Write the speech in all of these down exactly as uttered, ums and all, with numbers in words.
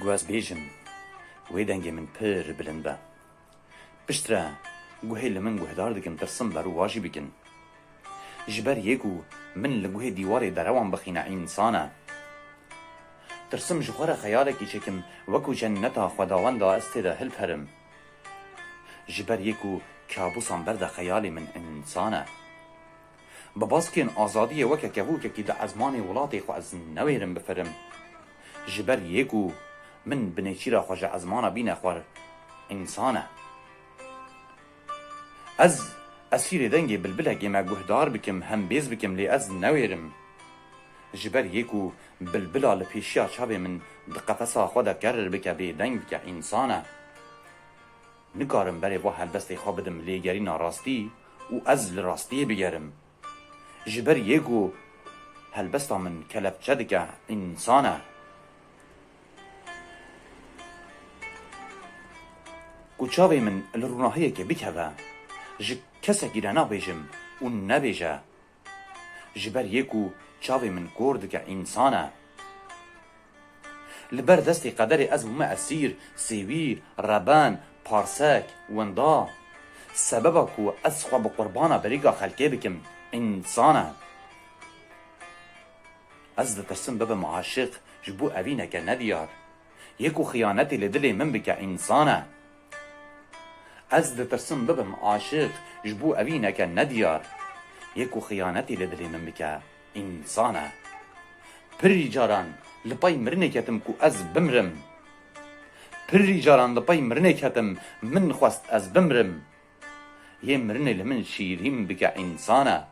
Ku ez bêjim, wê dengê min pir bilind be. Piştre guhê li min guhdar dikin, tirsim berûvajî bikin. Ji ber yê ku min li guhê dîwarê derewan bixîne însan e. Tirsim ji xwe re xeyalekî çêkim, wekû cenneta xwedawenda ez tê de hilperim. Ji ber yê ku kabûsan berde xeyalê min însan e. Bi baskên azadiyê weke kevokekî di ezmanê welatê xwe ez newêrim bifirim. Ji ber yê ku min bi nêçîra xwe ji ezmana bîne xwar însan e. Ez esîrê dengê bilbilekê me guhdar bikim, hembêz bikim, lê ez newêrim. Ji ber yê ku bilbila li pêşiya çavê min di qefesa xwe de kerr bike, bêdeng bike, însan e. Nikarim berê va helbestê xwe bidim lêgerîna rastî û ez li rastiyê bigerim. Ji ber yê ku helbesta min kelepçe dike, însan e. Ku çavê min li rûnahiyekê bikeve, ji kesekî re nabêjim û nebêje. Ji ber yê ku çavê min kor dike, însan e. Li ber destê qederê ez bûme esîr, sêwî, reben, parsek, winda. Sebeba ku ez xwe bi qurbana berîka xelkê bikim, însan e. Ez ditirsim bibim aşiq, ji bo evîneke nediyar. Yê ku xiyanetê li dilê min bike, însan e. Ez ditirsim bibim aşiq, ji bo evîneke nediyar. Yê ku xiyanetê li dilê min bike, însan e. Pirî caran li pey mirinê ketim ku ez bimrim. Pirî caran li pey mirinê ketim, min xwest ez bimrim. Yê mirinê li min şîrîn bike, însan e.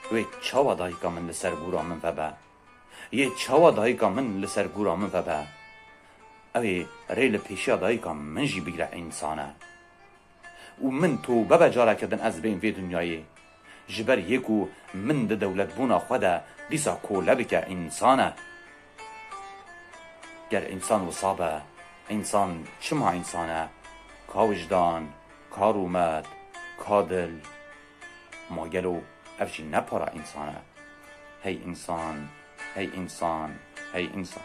Wê çawa dayika min li ser gûra min vebe? Yê çawa dayika min li ser gûra min vebe? Ew ê rê li pêşiya dayika min jî bigire, însan e. Û min tobe be careke din ez bêm vê dinyayê. Ji ber yê ku min di dewletbûna xwe de dîsa kole bike, însan e. Ger însan wisa be, însan çima însan e? Ka wijdan, ka rûmet, ka dil. Ma gelo ev jî ne para însan e? Hey însan, hey însan, hey însan.